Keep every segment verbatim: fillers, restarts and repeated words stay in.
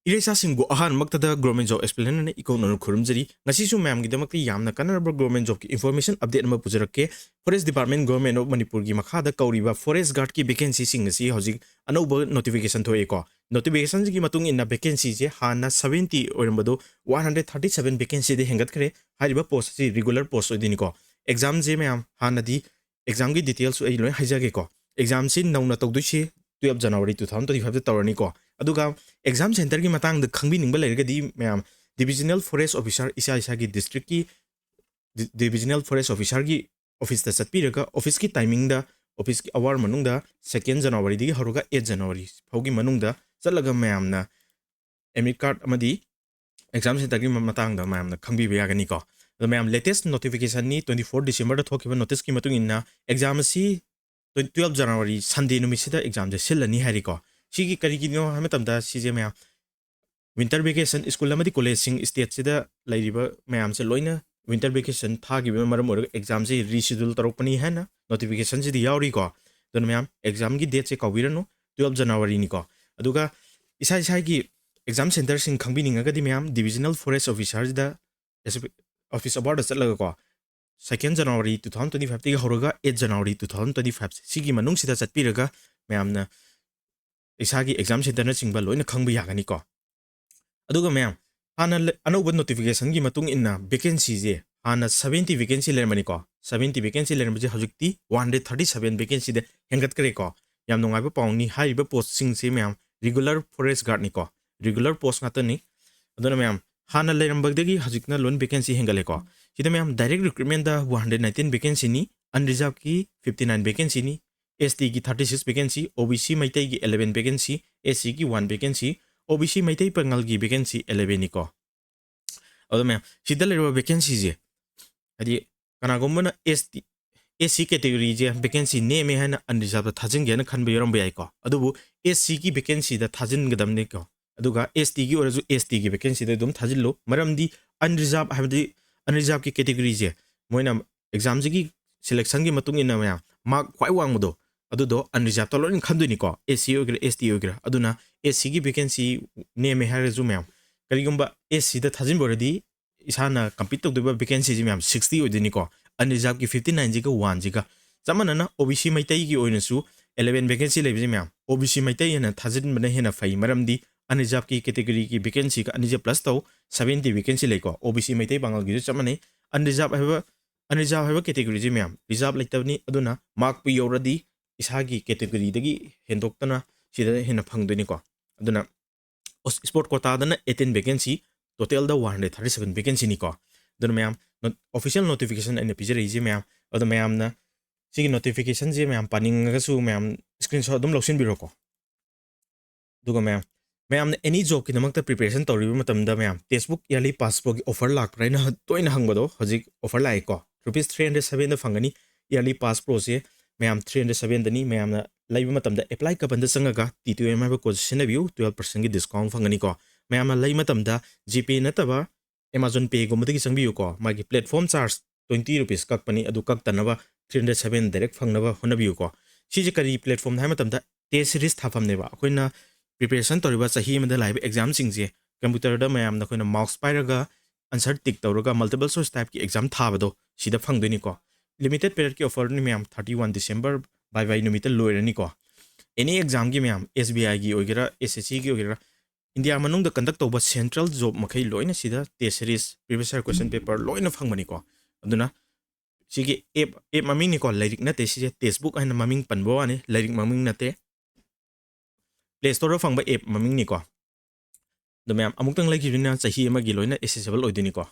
ꯏꯔꯩꯆꯥꯁꯤꯡꯕꯨ ꯑꯍꯥꯟꯕꯃꯛꯇꯗ Government Job Explainer ꯅ ꯏꯀꯣꯛꯅꯅ ꯈꯨꯔꯨꯝꯖꯔꯤ꯫ ꯉꯁꯤꯁꯨ ꯃꯌꯥꯝꯒꯤꯗꯃꯛꯇ ꯌꯥꯝꯅ ꯀꯥꯟꯅꯔꯕ government job ꯀꯤ information update ꯑꯃ ꯄꯨꯖꯔꯛꯀꯦ꯫ Forest Department, Government of ꯃꯅꯤꯄꯨꯔꯒꯤ ꯃꯈꯥꯗ ꯀꯧꯔꯤꯕ forest guard ꯀꯤ vacancy ꯁꯤꯡ ꯑꯁꯤ ꯍꯧꯖꯤꯛ ꯑꯅꯧꯕ notification ꯊꯣꯛꯑꯦꯀꯣ꯫ Notification ꯁꯤꯒꯤ ꯃꯇꯨꯡ ꯏꯟꯅ vacancy ꯁꯦ ꯍꯥꯟꯅ seventy ꯑꯣꯏꯔꯝꯕꯗꯣ one hundred thirty seven vacancy ꯗ ꯍꯦꯟꯒꯠꯈ꯭ꯔꯦ꯫ ꯍꯥꯏꯔꯤꯕ post ꯑꯁꯤ regular post ꯑꯣꯏꯗꯣꯏꯅꯤꯀꯣ꯫ Exam ꯁꯦ ꯃꯌꯥꯝ ꯍꯥꯟꯅꯗꯤ exam ꯒꯤ details ꯁꯨ ꯑꯩ ꯂꯣꯏ ꯍꯥꯏꯖꯒꯦꯀꯣ꯫ Exam ꯁꯤ ꯅꯧꯅ ꯇꯧꯗꯣꯏꯁꯤ twelve January two thousand twenty five ꯗ ꯇꯧꯔꯅꯤꯀꯣ꯫ ꯑꯗꯨꯒ exam center ꯒꯤ ꯃꯇꯥꯡꯗ ꯈꯪꯕꯤꯅꯤꯡꯕ ꯂꯩꯔꯒꯗꯤ ꯃꯌꯥꯝ divisional forest officer ꯏꯁꯥ ꯏꯁꯥꯒꯤ district ꯀꯤ di-, divisional forest officer ꯒꯤ office ꯇ ꯆꯠꯄꯤꯔꯒ office ꯀꯤ timing ꯗ, office ꯀꯤ hour ꯃꯅꯨꯡꯗ second January ꯗꯒꯤ ꯍꯧꯔꯒ eight January ꯐꯥꯎꯒꯤ ꯃꯅꯨꯡꯗ ꯆꯠꯂꯒ ꯃꯌꯥꯝꯅ admit card ꯑꯃꯗꯤ exam center ꯒꯤ ꯃ-, ꯃꯇꯥꯡꯗ ꯃꯌꯥꯝꯅ ꯈꯪꯕꯤꯕ ꯌꯥꯒꯅꯤꯀꯣ꯫ ꯑꯗꯣ ꯃꯌꯥꯝ, latest notification ꯅꯤ, twenty four December ꯗ ꯊꯣꯛꯈꯤꯕ notice ꯀꯤ ꯃꯇꯨꯡ ꯏꯟꯅ exam ꯑꯁꯤ twen-, twelve January Sunday ꯅꯨꯃꯤꯠꯁꯤꯗ exam ꯁꯦ ꯁꯤꯜꯂꯅꯤ ꯍꯥꯏꯔꯤꯀꯣ꯫ ꯁꯤꯒꯤ ꯀꯔꯤꯒꯤꯅꯣ ꯍꯥꯏꯕ ꯃꯇꯝꯗ ꯁꯤꯁꯦ ꯃꯌꯥꯝ winter vacation, school ꯑꯃꯗꯤ college ꯁꯤꯡ state ꯁꯤꯗ ꯂꯩꯔꯤꯕ ꯃꯌꯥꯝꯁꯦ ꯂꯣꯏꯅ winter vacation ꯊꯥꯈꯤꯕꯅ ꯃꯔꯝ ꯑꯣꯏꯔꯒ exam ꯁꯦ reschedule ꯇꯧꯔꯛꯄꯅꯤ ꯍꯥꯏꯅ notification ꯁꯤꯗꯤ ꯌꯥꯎꯔꯤꯀꯣ꯫ ꯑꯗꯨꯅ ꯃꯌꯥꯝ exam ꯒꯤ date ꯁꯦ ꯀꯥꯎꯕꯤꯔꯅꯨ, twelve January ꯅꯤꯀꯣ꯫ ꯑꯗꯨꯒ ꯏꯁꯥ ꯏꯁꯥꯒꯤ exam center ꯁꯤꯡ ꯈꯪꯕꯤꯅꯤꯡꯉꯒꯗꯤ ꯃꯌꯥꯝ divisional forest officer ꯁꯤꯗ office hour ꯗ ꯆꯠꯂꯒꯀꯣ, second January two thousand twenty five ꯇꯒꯤ ꯍꯧꯔꯒ eight January two thousand twenty five ꯁꯤꯒꯤ ꯃꯅꯨꯡꯁꯤꯗ ꯆꯠꯄꯤꯔꯒ ꯃꯌꯥꯝꯅ ꯏꯁꯥꯒꯤ exam center ꯅꯆꯤꯡꯕ ꯂꯣꯏꯅ ꯈꯪꯕ ꯌꯥꯒꯅꯤꯀꯣ꯫ ꯑꯗꯨꯒ ꯃꯌꯥꯝ, ꯍꯥꯟꯅ ꯂ-, ꯑꯅꯧꯕ notification ꯒꯤ ꯃꯇꯨꯡ ꯏꯟꯅ vacancy ꯁꯦ ꯍꯥꯟꯅ seventy vacancy ꯂꯩꯔꯝꯕꯅꯤꯀꯣ꯫ Seventy vacancy ꯂꯩꯔꯝꯕꯁꯦ ꯍꯧꯖꯤꯛꯇꯤ one hundred thirty seven vacancy ꯗ ꯍꯦꯟꯒꯠꯈ꯭ꯔꯦꯀꯣ꯫ ꯌꯥꯝ ꯅꯨꯡꯉꯥꯏꯕ ꯄꯥꯎꯅꯤ꯫ ꯍꯥꯏꯔꯤꯕ post ꯁꯤꯡꯁꯦ ꯃꯌꯥꯝ regular forest guard ꯅꯤꯀꯣ, regular post ꯉꯥꯛꯇꯅꯤ꯫ ꯑꯗꯨꯅ ꯃꯌꯥꯝ, ꯍꯥꯟꯅ ꯂꯩꯔꯝꯕꯗꯒꯤ ꯍꯧꯖꯤꯛꯅ ꯂꯣꯏꯅ vacancy ꯍꯦꯟꯒꯠꯂꯦꯀꯣ꯫ ꯁꯤꯗ ꯃꯌꯥꯝ, direct recruitment ꯗ one hundred nineteen vacancy ꯅꯤ, unreserved ꯀꯤ fifty nine vacancy ꯅꯤ, S T ꯒꯤ thirty six vacancy, O B C ꯃꯩꯇꯩꯒꯤ eleven vacancy, S C ꯒꯤ one vacancy, O B C Meitei ꯄꯥꯉꯜꯒꯤ vacancy eleven ꯅꯤꯀꯣ꯫ ꯑꯗꯣ ꯃꯌꯥꯝ, ꯁꯤꯗ ꯂꯩꯔꯤꯕ vacancy ꯁꯦ, ꯍꯥꯏꯗꯤ ꯀꯅꯥꯒꯨꯝꯕꯅ S T, S C category ꯁꯦ vacancy ꯅꯦꯝꯃꯦ ꯍꯥꯏꯅ unreserved ꯊꯥꯖꯤꯟꯒꯦ ꯍꯥꯏꯅ ꯈꯟꯕ ꯌꯥꯎꯔꯝꯕ ꯌꯥꯏꯀꯣ꯫ ꯑꯗꯨꯕꯨ S C ꯒꯤ vacancy ꯗ ꯊꯥꯖꯤꯟꯒꯗꯕꯅꯤꯀꯣ꯫ ꯑꯗꯨꯒ S T ꯒꯤ ꯑꯣꯏꯔꯁꯨ S T ꯒꯤ vacancy ꯗ ꯑꯗꯨꯝ ꯊꯥꯖꯤꯜꯂꯨ꯫ ꯃꯔꯝꯗꯤ unreserved ꯍꯥꯏꯕꯗꯤ unreserved ꯀꯤ category ꯁꯦ ꯃꯣꯏꯅ exam ꯁꯤꯒꯤ selection ꯒꯤ ꯃꯇꯨꯡ ꯏꯟꯅ ꯃꯌꯥꯝ mark ꯈ꯭ꯋꯥꯏ ꯋꯥꯡꯕꯗꯣ ꯑꯗꯨꯗꯣ unreserved ꯇ ꯂꯣꯏꯅ ꯈꯟꯗꯣꯏꯅꯤꯀꯣ, S C ꯑꯣꯏꯒꯦꯔꯥ S T ꯑꯣꯏꯒꯦꯔꯥ꯫ ꯑꯗꯨꯅ ꯑꯦꯁ ꯁꯤꯒꯤ ꯚꯦꯀꯦꯟꯁꯤ ꯅꯦꯝꯃꯦ ꯍꯥꯏꯔꯁꯨ ꯃꯌꯥꯝ, ꯀꯔꯤꯒꯨꯝꯕ ꯑꯦꯁ ꯁꯤꯗ ꯊꯥꯖꯤꯟꯕ ꯑꯣꯏꯔꯗꯤ ꯏꯁꯥꯅ ꯀꯝꯄꯤꯠ ꯇꯧꯗꯣꯏꯕ ꯚꯦꯀꯦꯟꯁꯤꯁꯦ ꯃꯌꯥꯝ ꯁꯤꯛꯁꯇꯤ ꯑꯣꯏꯗꯣꯏꯅꯤꯀꯣ꯫ ꯑꯟꯔꯤꯖꯥꯔꯕꯀꯤ ꯐꯤꯐꯇꯤ ꯅꯥꯏꯟꯁꯤꯒ ꯋꯥꯟꯁꯤꯒ ꯆꯞ ꯃꯥꯟꯅꯅ ꯑꯣ ꯕꯤ ꯁꯤ ꯃꯩꯇꯩꯒꯤ ꯑꯣꯏꯅꯁꯨ ꯑꯦꯂꯦꯚꯦꯟ ꯚꯦꯀꯦꯟꯁꯤ ꯂꯩꯕꯁꯦ ꯃꯌꯥꯝ ꯑꯣ ꯕꯤ ꯁꯤ ꯃꯩꯇꯩ ꯍꯦꯟꯅ ꯊꯥꯖꯤꯟꯕꯅ ꯍꯦꯟꯅ ꯐꯩ꯫ ꯃꯔꯝꯗꯤ ꯑꯟꯔꯤꯖꯥꯔꯕꯀꯤ ꯀꯦꯇꯦꯒꯣꯔꯤꯒꯤ ꯚꯦꯀꯦꯟꯁꯤꯒ ꯑꯅꯤꯁꯦ ꯄ꯭ꯂꯁ ꯇꯧ, ꯁꯚꯦꯟꯇꯤ ꯚꯦꯀꯦꯟꯁꯤ ꯂꯩꯀꯣ꯫ ꯑꯣ ꯕꯤ ꯁꯤ ꯃꯩꯇꯩ ꯄꯥꯉꯜꯒꯤꯁꯨ ꯆꯞ ꯃꯥꯟꯅꯩ꯫ ꯑꯟꯔꯤꯖꯥꯔꯕ ꯍꯥꯏꯕ, ꯑꯟꯔꯤꯖꯥꯔꯕ ꯍꯥꯏꯕ ꯀꯦꯇꯦꯒꯣꯔꯤꯁꯦ ꯃꯌꯥꯝ ꯔꯤꯖꯥꯔꯕ ꯂꯩꯇꯕꯅꯤ꯫ ꯑꯗꯨꯅ ꯃꯥꯔꯛꯄꯨ ꯌꯧꯔꯗꯤ ꯏꯁꯥꯒꯤ ꯀꯦꯇꯦꯒꯣꯔꯤꯗꯒꯤ ꯍꯦꯟꯗꯣꯛꯇꯅ ꯁꯤꯗ ꯍꯦꯟꯅ ꯐꯪꯗꯣꯏꯅꯤꯀꯣ꯫ ꯑꯗꯨꯅ ꯏꯁꯄꯣꯔꯠ ꯀꯣꯇꯥꯗꯅ ꯑꯩꯠꯇꯤꯟ ꯚꯦꯀꯦꯟꯁꯤ, ꯇꯣꯇꯦꯜꯗ ꯋꯥꯟ ꯍꯟꯗ꯭ꯔꯦꯠ ꯊꯥꯔꯇꯤ ꯁꯚꯦꯟ ꯚꯦꯀꯦꯟꯁꯤꯅꯤꯀꯣ꯫ ꯑꯗꯨꯅ ꯃꯌꯥꯝ, ꯑꯣꯐꯤꯁꯤꯌꯦꯜ ꯅꯣꯇꯤꯐꯤꯀꯦꯁꯟ ꯑꯩꯅ ꯄꯤꯖꯔꯛꯏꯁꯦ ꯃꯌꯥꯝ꯫ ꯑꯗꯣ ꯃꯌꯥꯝꯅ ꯁꯤꯒꯤ ꯅꯣꯇꯤꯐꯤꯀꯦꯁꯟꯁꯦ ꯃꯌꯥꯝ ꯄꯥꯅꯤꯡꯉꯒꯁꯨ ꯃꯌꯥꯝ ꯁ꯭ꯀ꯭ꯔꯤꯟꯁꯣꯠ ꯑꯗꯨꯝ ꯂꯧꯁꯤꯟꯕꯤꯔꯣꯀꯣ꯫ ꯑꯗꯨꯒ ꯃꯌꯥꯝ, ꯃꯌꯥꯝꯅ ꯑꯦꯅꯤ ꯖꯣꯕꯀꯤꯗꯃꯛꯇ ꯄ꯭ꯔꯤꯄꯦꯔꯦꯁꯟ ꯇꯧꯔꯤꯕ ꯃꯇꯝꯗ ꯃꯌꯥꯝ, ꯇꯦꯛꯁꯕꯨꯛ ꯏꯌꯥꯔꯂꯤ ꯄꯥꯁ ꯄ꯭ꯔꯣꯒꯤ ꯑꯣꯐꯔ ꯂꯥꯛꯄ꯭ꯔꯥ ꯍꯥꯏꯅ ꯇꯣꯏꯅ ꯍꯪꯕꯗꯣ ꯍꯧꯖꯤꯛ ꯑꯣꯐꯔ ꯂꯥꯛꯑꯦꯀꯣ꯫ ꯔꯨꯄꯤꯁ ꯊ꯭ꯔꯤ ꯍꯟꯗ꯭ꯔꯦꯠ ꯁꯚꯦꯟꯗ ꯐꯪꯒꯅꯤ꯫ ꯏꯌꯥꯔꯂꯤ ꯄꯥꯁ ꯄ꯭ꯔꯣꯁꯦ ꯃꯌꯥꯝ ꯊ꯭ꯔꯤ ꯍꯟꯗ꯭ꯔꯦꯠ ꯁꯚꯦꯟꯗꯅꯤ꯫ ꯃꯌꯥꯝꯅ ꯂꯩꯕ ꯃꯇꯝꯗ ꯑꯦꯄ꯭ꯂꯥꯏ ꯀꯕꯟꯗ ꯆꯪꯉꯒ ꯇꯤ ꯇꯨ ꯑꯦꯝ ꯍꯥꯏꯕ ꯀꯣꯗꯁꯦ ꯁꯤꯖꯤꯟꯅꯕꯤꯌꯨ, ꯇꯨꯌꯦꯜꯞ ꯄꯥꯔꯁꯦꯟꯒꯤ ꯗꯤꯁꯀꯥꯎꯟ ꯐꯪꯒꯅꯤꯀꯣ꯫ ꯃꯌꯥꯝꯅ ꯂꯩ ꯃꯇꯝꯗ ꯖꯤꯄꯦ ꯅꯠꯇꯕ ꯑꯦꯃꯥꯖꯣꯟ ꯄꯦꯒꯨꯝꯕꯗꯒꯤ ꯆꯪꯕꯤꯌꯨꯀꯣ꯫ ꯃꯥꯒꯤ ꯄ꯭ꯂꯦꯠꯐꯣꯝ ꯆꯥꯔꯖ ꯇ꯭ꯋꯦꯟꯇꯤ ꯔꯨꯄꯤꯁ ꯀꯛꯄꯅꯤ, ꯑꯗꯨ ꯀꯛꯇꯅꯕ ꯊ꯭ꯔꯤ ꯍꯟꯗ꯭ꯔꯦꯠ ꯁꯚꯦꯟ ꯗꯥꯏꯔꯦꯛ ꯐꯪꯅꯕ ꯍꯣꯠꯅꯕꯤꯌꯨꯀꯣ꯫ ꯁꯤꯁꯦ ꯀꯔꯤ ꯄ꯭ꯂꯦꯠꯐꯣꯝ ꯍꯥꯏ ꯃꯇꯝꯗ, ꯇꯦꯁ ꯁꯤꯔꯤꯁ ꯊꯥꯐꯝꯅꯦꯕ꯫ ꯑꯩꯈꯣꯏꯅ ꯄ꯭ꯔꯤꯄꯦꯔꯦꯁꯟ ꯇꯧꯔꯤꯕ ꯆꯍꯤ ꯑꯃꯗ ꯂꯥꯛꯏꯕ ꯑꯦꯛꯖꯥꯝꯁꯤꯡꯁꯦ ꯀꯝꯄ꯭ꯌꯨꯇꯔꯗ ꯃꯌꯥꯝꯅ ꯑꯩꯈꯣꯏꯅ ꯃꯥꯎꯁ ꯄꯥꯏꯔꯒ ꯑꯟꯁꯔ ꯇꯤꯛ ꯇꯧꯔꯒ ꯃꯜꯇꯤꯄꯜ ꯆꯣꯏꯁ ꯇꯥꯏꯞꯀꯤ ꯑꯦꯛꯖꯥꯝ ꯊꯥꯕꯗꯣ ꯁꯤꯗ ꯐꯪꯗꯣꯏꯅꯤꯀꯣ꯫ ꯂꯤꯃꯤꯇꯦꯠ ꯄꯤꯔꯤꯌꯠꯀꯤ ꯑꯣꯐꯔꯅꯤ ꯃꯌꯥꯝ, ꯊꯥꯔꯇꯤ ꯋꯥꯟ ꯗꯤꯁꯦꯝꯕꯔ ꯕꯥꯏ ꯕꯥꯏ ꯅꯨꯃꯤꯠꯇ ꯂꯣꯏꯔꯅꯤꯀꯣ꯫ ꯑꯦꯅꯤ ꯑꯦꯛꯖꯥꯝꯒꯤ ꯃꯌꯥꯝ, ꯑꯦꯁ ꯕꯤ ꯑꯥꯏꯒꯤ ꯑꯣꯏꯒꯦꯔꯥ, ꯑꯦꯁ ꯑꯦꯁ ꯁꯤꯒꯤ ꯑꯣꯏꯒꯦꯔꯥ, ꯏꯟꯗꯤꯌꯥ ꯃꯅꯨꯡꯗ ꯀꯟꯗꯛ ꯇꯧꯕ ꯁꯦꯟꯇ꯭ꯔꯦꯜ ꯖꯣꯕ ꯃꯈꯩ ꯂꯣꯏꯅ ꯁꯤꯗ ꯇꯦꯁ ꯁꯤꯔꯤꯁ, ꯄ꯭ꯔꯤꯚꯤꯌꯁ ꯏꯌꯔ ꯀꯣꯏꯁꯟ ꯄꯦꯄꯔ ꯂꯣꯏꯅ ꯐꯪꯕꯅꯤꯀꯣ꯫ ꯑꯗꯨꯅ ꯁꯤꯒꯤ ꯑꯦꯞ, ꯑꯦꯞ ꯃꯃꯤꯡꯅꯤꯀꯣ, ꯂꯥꯏꯔꯤꯛ ꯅꯠꯇꯦ ꯁꯤꯁꯦ, ꯇꯦꯛꯁꯕꯨꯛ ꯍꯥꯏꯅ ꯃꯃꯤꯡ ꯄꯟꯕ ꯋꯥꯅꯤ, ꯂꯥꯏꯔꯤꯛ ꯃꯃꯤꯡ ꯅꯠꯇꯦ꯫ ꯄ꯭ꯂꯦ ꯁ꯭ꯇꯣꯔꯗ ꯐꯪꯕ ꯑꯦꯞ ꯃꯃꯤꯡꯅꯤꯀꯣ꯫ ꯑꯗꯣ ꯃꯌꯥꯝ, ꯑꯃꯨꯛꯇꯪ ꯂꯩꯈꯤꯕꯅꯤꯅ ꯆꯍꯤ ꯑꯃꯒꯤ ꯂꯣꯏꯅ ꯑꯦꯛꯁꯦꯁꯤꯕꯜ ꯑꯣꯏꯗꯣꯏꯅꯤꯀꯣ꯫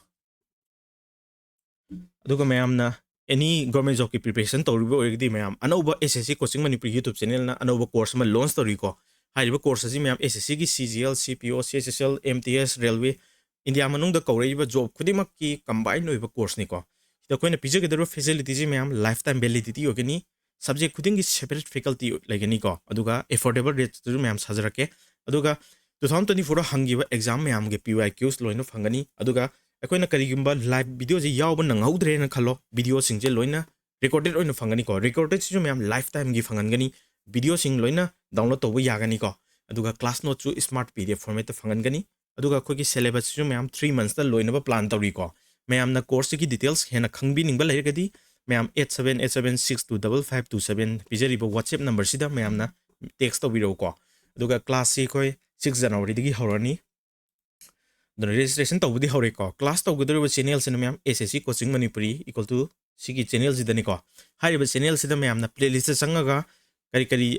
ꯑꯗꯨꯒ ꯃꯌꯥꯝꯅ ꯑꯦꯅꯤ ꯒꯣꯔꯃꯦꯟ ꯖꯣꯕꯀꯤ ꯄ꯭ꯔꯤꯄꯦꯔꯦꯁꯟ ꯇꯧꯔꯤꯕ ꯑꯣꯏꯔꯒꯗꯤ ꯃꯌꯥꯝ, ꯑꯅꯧꯕ ꯑꯦꯁ S C coaching Manipur YouTube ꯆꯦꯅꯦꯜꯅ ꯑꯅꯧꯕ ꯀꯣꯔꯁ ꯑꯃ ꯂꯣꯟꯆ ꯇꯧꯔꯤꯀꯣ꯫ ꯍꯥꯏꯔꯤꯕ ꯀꯣꯔꯁ ꯑꯁꯤ ꯃꯌꯥꯝ ꯑꯦꯁ ꯑꯦꯁ ꯁꯤꯒꯤ ꯁꯤ ꯖꯤ ꯑꯦꯜ, ꯁꯤ ꯄꯤ ꯑꯣ, ꯁꯤ ꯑꯩꯆ ꯑꯦꯁ ꯑꯦꯜ, ꯑꯦꯝ ꯇꯤ ꯑꯦꯁ, ꯔꯦꯜꯋꯦ, ꯏꯟꯗꯤꯌꯥ ꯃꯅꯨꯡꯗ ꯀꯧꯔꯛꯏꯕ ꯖꯣꯕ ꯈꯨꯗꯤꯡꯃꯛꯀꯤ ꯀꯝꯕꯥꯏꯟ ꯑꯣꯏꯕ ꯀꯣꯔꯁꯅꯤꯀꯣ꯫ ꯁꯤꯗ ꯑꯩꯈꯣꯏꯅ ꯄꯤꯖꯒꯗꯧꯔꯤꯕ ꯐꯦꯁꯤꯂꯤꯇꯤꯁꯤ ꯃꯌꯥꯝ ꯂꯥꯏꯐ ꯇꯥꯏꯝ ꯚꯦꯂꯤꯗꯤꯇꯤ ꯑꯣꯏꯒꯅꯤ꯫ ꯁꯕꯖꯦꯛ ꯈꯨꯗꯤꯡꯒꯤ ꯁꯦꯄꯔꯦꯠ ꯐꯦꯀꯜꯇꯤ ꯂꯩꯒꯅꯤꯀꯣ꯫ ꯑꯗꯨꯒ ꯑꯦꯐꯣꯔꯗꯦꯕꯜ ꯔꯦꯠꯇꯁꯨ ꯃꯌꯥꯝ ꯁꯥꯖꯔꯛꯀꯦ꯫ ꯑꯗꯨꯒ ꯇꯨ ꯊꯥꯎꯖꯟ ꯇ꯭ꯋꯦꯟꯇꯤ ꯐꯣꯔꯗ ꯍꯪꯈꯤꯕ ꯑꯦꯛꯖꯥꯝ ꯃꯌꯥꯝꯒꯤ ꯄꯤ ꯋꯥꯏ ꯀ꯭ꯌꯨꯁ ꯂꯣꯏꯅ ꯐꯪꯒꯅꯤ꯫ ꯑꯗꯨꯒ ꯑꯩꯈꯣꯏꯅ ꯀꯔꯤꯒꯨꯝꯕ ꯂꯥꯏꯚ ꯚꯤꯗꯤꯑꯣꯁꯦ ꯌꯥꯎꯕ ꯅꯪꯍꯧꯗ꯭ꯔꯦꯅ ꯈꯜꯂꯣ, ꯚꯤꯗꯤꯑꯣꯁꯤꯡꯁꯦ ꯂꯣꯏꯅ ꯔꯦꯀꯣꯔꯗꯦꯠ ꯑꯣꯏꯅ ꯐꯪꯒꯅꯤꯀꯣ꯫ ꯔꯦꯀꯣꯔꯗꯦꯠꯁꯤꯁꯨ ꯃꯌꯥꯝ ꯂꯥꯏꯐ ꯇꯥꯏꯝꯒꯤ ꯐꯪꯍꯟꯒꯅꯤ꯫ ꯚꯤꯗꯤꯑꯣꯁꯤꯡ ꯂꯣꯏꯅ ꯗꯥꯎꯟꯂꯣꯗ ꯇꯧꯕ ꯌꯥꯒꯅꯤꯀꯣ꯫ ꯑꯗꯨꯒ class noteꯁꯨ smart P D F formatꯇ ꯐꯪꯍꯟꯒꯅꯤ꯫ ꯑꯗꯨꯒ ꯑꯩꯈꯣꯏꯒꯤ syllabusꯁꯤꯁꯨ ꯃꯌꯥꯝ three monthsꯇ ꯂꯣꯏꯅꯕ plan ꯇꯧꯔꯤꯀꯣ꯫ ꯃꯌꯥꯝꯅ courseꯁꯤꯒꯤ details ꯍꯦꯟꯅ ꯈꯪꯕꯤꯅꯤꯡꯕ ꯂꯩꯔꯒꯗꯤ ꯃꯌꯥꯝ eight seven eight seven six two double five two seven ꯄꯤꯖꯔꯤꯕ WhatsApp numberꯁꯤꯗ ꯃꯌꯥꯝꯅ text ꯇꯧꯕꯤꯔꯛꯎꯀꯣ꯫ ꯑꯗꯨꯒ classꯁꯤ ꯑꯩꯈꯣꯏ six Januaryꯗꯒꯤ ꯍꯧꯔꯅꯤ꯫ ꯑꯗꯨꯅ registration ꯇꯧꯕꯗꯤ ꯍꯧꯔꯦꯀꯣ꯫ Class ꯇꯧꯒꯗꯧꯔꯤꯕ channelꯁꯤꯅ ꯃꯌꯥꯝ S S C Coaching Manipuri equal to ꯁꯤꯒꯤ channelꯁꯤꯗꯅꯤꯀꯣ꯫ ꯍꯥꯏꯔꯤꯕ channelꯁꯤꯗ ꯃꯌꯥꯝꯅ playlistꯇ ꯆꯪꯉꯒ ꯀꯔꯤ ꯀꯔꯤ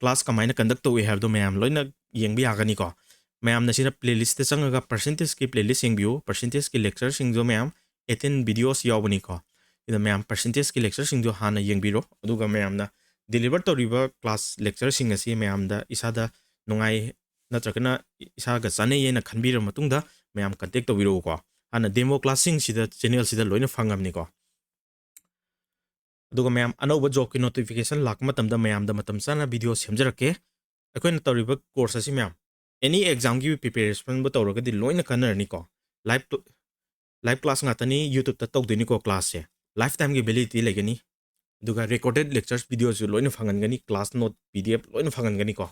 class ꯀꯃꯥꯏꯅ conduct ꯇꯧꯏ ꯍꯥꯏꯕꯗꯣ ꯃꯌꯥꯝ ꯂꯣꯏꯅ ꯌꯦꯡꯕ ꯌꯥꯒꯅꯤꯀꯣ꯫ ꯃꯌꯥꯝꯅ ꯁꯤꯗ playlistꯇ ꯆꯪꯉꯒ percentageꯀꯤ playlist ꯌꯦꯡꯕꯤꯌꯨ꯫ Percentageꯀꯤ lectureꯁꯤꯡꯗꯣ ꯃꯌꯥꯝ eighteen videos ꯌꯥꯎꯕꯅꯤꯀꯣ꯫ ꯁꯤꯗ ꯃꯌꯥꯝ percentageꯀꯤ lectureꯁꯤꯡꯗꯣ ꯍꯥꯟꯅ ꯌꯦꯡꯕꯤꯔꯣ꯫ ꯑꯗꯨꯒ ꯃꯌꯥꯝꯅ deliver ꯇꯧꯔꯤꯕ class lectureꯁꯤꯡ ꯑꯁꯤ ꯃꯌꯥꯝꯗ ꯏꯁꯥꯗ ꯅꯨꯡꯉꯥꯏ ꯅꯠꯇ꯭ꯔꯒꯅ ꯏꯁꯥꯒ ꯆꯥꯅꯩ ꯍꯥꯏꯅ ꯈꯟꯕꯤꯔꯕ ꯃꯇꯨꯡꯗ ꯃꯌꯥꯝ contact ꯇꯧꯕꯤꯔꯛꯎꯀꯣ꯫ ꯍꯥꯟꯅ demo classꯁꯤꯡꯁꯤꯗ channelꯁꯤꯗ ꯂꯣꯏꯅ ꯐꯪꯉꯕꯅꯤꯀꯣ꯫ ꯑꯗꯨꯒ ꯃꯌꯥꯝ ꯑꯅꯧꯕ jobꯀꯤ notification ꯂꯥꯛꯄ ꯃꯇꯝꯗ ꯃꯌꯥꯝꯗ ꯃꯇꯝ ꯆꯥꯅ video ꯁꯦꯝꯖꯔꯛꯀꯦ꯫ ꯑꯩꯈꯣꯏꯅ ꯇꯧꯔꯤꯕ course ꯑꯁꯤ ꯃꯌꯥꯝ any examꯒꯤ preparationꯕꯨ ꯇꯧꯔꯒꯗꯤ ꯂꯣꯏꯅ ꯀꯥꯟꯅꯔꯅꯤꯀꯣ꯫ Live live class ꯉꯥꯛꯇꯅꯤ, YouTubeꯇ ꯇꯧꯗꯣꯏꯅꯤꯀꯣ classꯁꯦ꯫ Lifetimeꯒꯤ validity ꯂꯩꯒꯅꯤ꯫ ꯑꯗꯨꯒ recorded lectures videoꯁꯨ ꯂꯣꯏꯅ ꯐꯪꯍꯟꯒꯅꯤ, class note P D F ꯂꯣꯏꯅ ꯐꯪꯍꯟꯒꯅꯤꯀꯣ꯫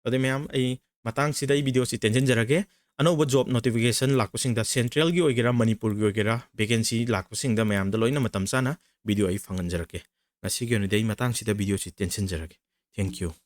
ꯑꯗꯨꯗꯤ ꯃꯌꯥꯝ ꯑꯩ ꯃꯇꯥꯡꯁꯤꯗ ꯑꯩ videoꯁꯤ ꯇꯦꯟꯁꯤꯟꯖꯔꯒꯦ꯫ ꯑꯅꯧꯕ job notification ꯂꯥꯛꯄꯁꯤꯡꯗ, centralꯒꯤ ꯑꯣꯏꯒꯦꯔꯥ ꯃꯅꯤꯄꯨꯔꯒꯤ ꯑꯣꯏꯒꯦꯔꯥ vacancy ꯂꯥꯛꯄꯁꯤꯡꯗ ꯃꯌꯥꯝꯗ ꯂꯣꯏꯅ ꯃꯇꯝ ꯆꯥꯅ video ꯑꯩ ꯐꯪꯍꯟꯖꯔꯛꯀꯦ꯫ ꯉꯁꯤꯒꯤ ꯑꯣꯏꯅꯗꯤ ꯑꯩ ꯃꯇꯥꯡꯁꯤꯗ videoꯁꯤ ꯇꯦꯟꯁꯤꯟꯖꯔꯒꯦ꯫ Thank you꯫